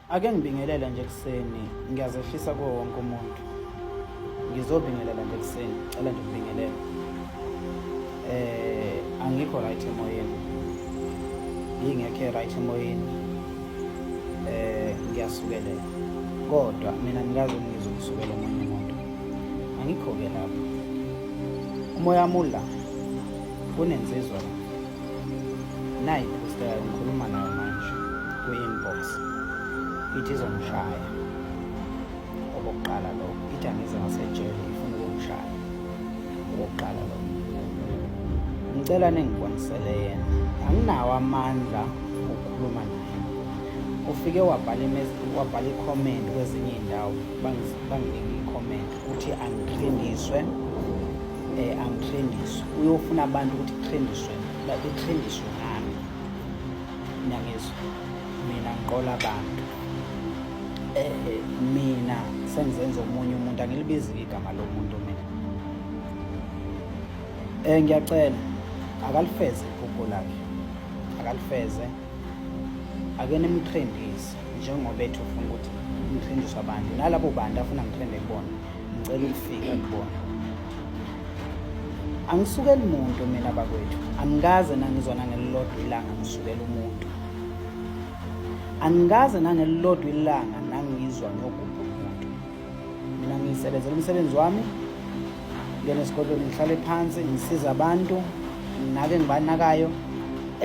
Ake ngibingelele nje ekuseni, ngiyazehlisa kuwo wonke umuntu. Ngizobingelela nje ekuseni, cela nje ukubingelela. Angikho right emoyeni. Ngingekho right emoyeni. Ngiyasukelela. Kodwa mina ngikaze ngizwe ukusukela omunye umuntu. Angikho ke lapho. Umoya mula kunensizwa la. Nayi poster yayo ngikhuluma nayo manje kwi-inbox ithi izongishaya okokuqala lokho ithi angize ngasejele ifuna ukungishaya okokuqala lokho ngicela ningibonisele yena anginawo amandla okukhuluma naye ufike wabhala wabhala i-comment kwezinye iy'ndawo banginike i-comment ukuthi angitrendiswe angitrendiswe uyofuna abantu ukuthi kutrendiswe betrendiswe ngami niyangizwa mina ngiqola abantu mina sengizenza omunye umuntu angilibizi igama lomuntu mina ngiyacela akalifeze iphupho lakhe akalifeze ake nimtrendise njengoba ethi ufuna ukuthi ngithrendiswe abantu nalabo bantu afuna ngitrende kubona ngicela ukufika kubona angisukeli muntu mina bakwethu angikaze nangizwa nangelilodwa ilanga ngisukela umuntu angikaze nangelilodwa ilanga nangizwa ngiyogubha umuntu mina ngiyisebenzela umsebenzi wami ngene esigodlweni ngihlale phansi ngisiza abantu nginake ngibanakayo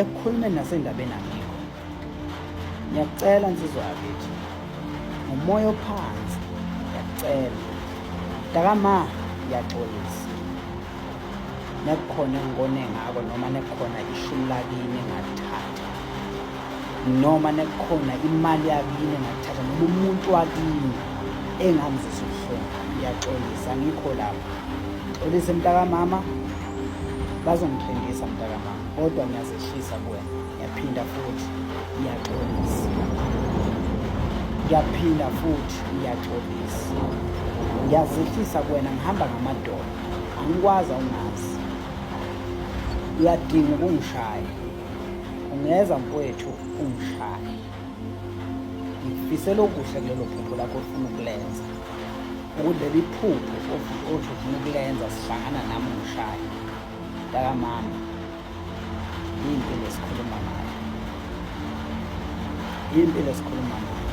ekukhulumeni nasendabeni angikho Ngiyakucela nsizwa yakithi ngomoya ophansi ngiyakucela mntakama ngiyaxolisa nekukhona engikone ngako noma nekukhona ishumi lakini engalithatha noma nekukhona imali yakini engalithatha noma umuntu wakini engamzisa ubuhlungu ngiyaxolisa ngikho lapho xolise mntakamama bazongithengisa mntakamama kodwa ngiyazehlisa kuwena Ngiyaphinda futhi ngiyaxolisa. Ngiyaphinda futhi ngiyaxolisa. Ngiyazehlisa kuwena ngihamba ngamadolo. Angikwazi awungazi. Uyadinga ukungishaya. Ungeza mfowethu ungishaye. Ngikufisela okuhle kulelo phupho lakho ofuna ukulenza. Ukuthi leli phupho othi ufuna ukulenza sihlangana nami ungishaye. Mntakamama. Yimpilo esikhuluma ngayo. Yimpilo esikhuluma ngayo.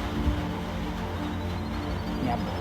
Ngiyabonga.